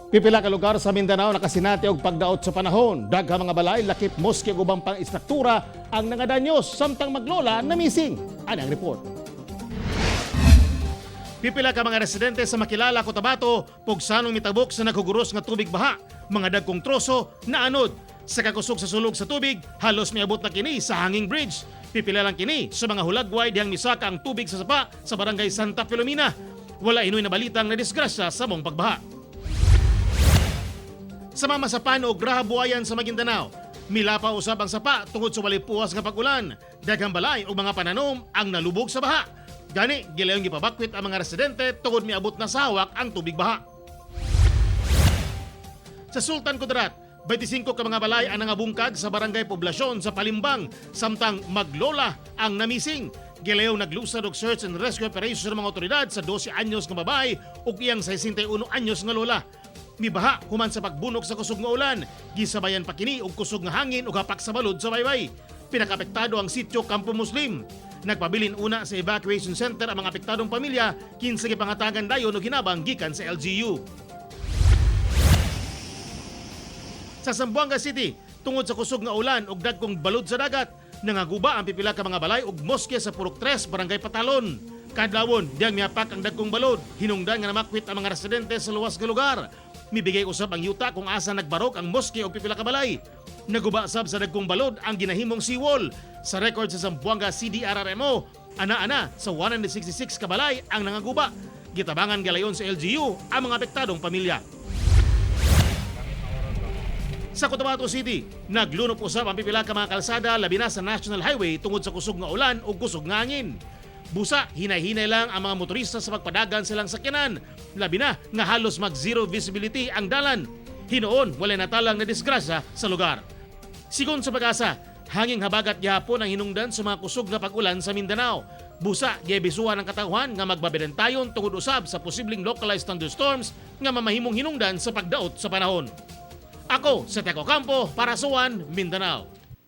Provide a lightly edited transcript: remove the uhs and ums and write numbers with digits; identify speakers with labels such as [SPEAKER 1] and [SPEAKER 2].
[SPEAKER 1] Pipila ka lugar sa Mindanao nakasinati og pagdaot sa panahon. Daghang mga balay, lakip moske ug ubang pang istruktura ang nangadanyos samtang maglola na missing. Ani ang report. Pipila ka mga residente sa Makilala, Cotabato, pugsanong mitabok sa naghuguros nga tubig baha. Mga dagkong troso naanod. Sa kakusog sa sulog sa tubig, halos miabot na kini sa hanging bridge. Pipila lang kini sa mga hulagway dihang misaka ang tubig sa sapa sa Barangay Santa Filomena. Wala inoy na balitang na disgrasya sa maong pagbaha. Sa Mamasapano og Raha Buayan sa Maguindanao, milapa usab ang sapa tungod sa walay puwas nga pag-ulan. Daghang balay ug mga pananom ang nalubog sa baha. Gani, gilayong gipabakwit ang mga residente tungod miabot na sa hawak ang tubig baha. Sa Sultan Kudarat, 25 ka mga balay ang nangabungkag sa Barangay Poblasyon sa Palimbang samtang maglola ang namising. Gilayaw naglusad og search and rescue operation sa mga otoridad sa 12 anyos nga babae ug iyang 61 anyos nga lola. Mibaha human sa pagbunok sa kusog nga ulan, gisabayan pa kini og kusog nga hangin ug hapak sa balod sa baybay. Pinakapektado ang sitio Campo Muslim. Nagpabilin una sa evacuation center ang mga apektadong pamilya kinsa gipangatagan dayon og hinabang gikan sa LGU. Sa Zamboanga City, tungod sa kusog nga ulan ug dagkong balod sa dagat, nangaguba ang pipila ka mga balay ug moske sa Purok 3, Barangay Patalon. Kadlawon, diyang miapak ang dagkong balod, hinungdan nga namakwit ang mga residente sa luwas nga lugar. Mibigay usab ang yuta kung asa nagbarok ang moske ug pipila ka balay. Naguba sab sa dagkong balod ang ginahimong seawall. Sa record sa Zamboanga CDRRMO, ana-ana sa 166 ka balay ang nangaguba. Gitabangan galayon sa LGU ang mga apektadong pamilya. Sa Cotabato City, naglunop usab ang pipila ka mga kalsada labi na sa National Highway tungod sa kusog nga ulan ug kusog nga hangin. Busa, hinay-hinay lang ang mga motorista sa pagpadagan silang sakyanan. Labi na nga halos mag zero visibility ang dalan. Hinuon, walay natalang na disgrasya sa lugar. Sigon sa PAGASA, hanging habagat gihapon ang hinungdan sa mga kusog nga pag-ulan sa Mindanao. Busa, gibisuhan ang katawhan nga magbabidantayon tungod usab sa posibleng localized thunderstorms nga mamahimong hinungdan sa pagdaot sa panahon. Ako, sa Teco Campo, para sa One, Mindanao.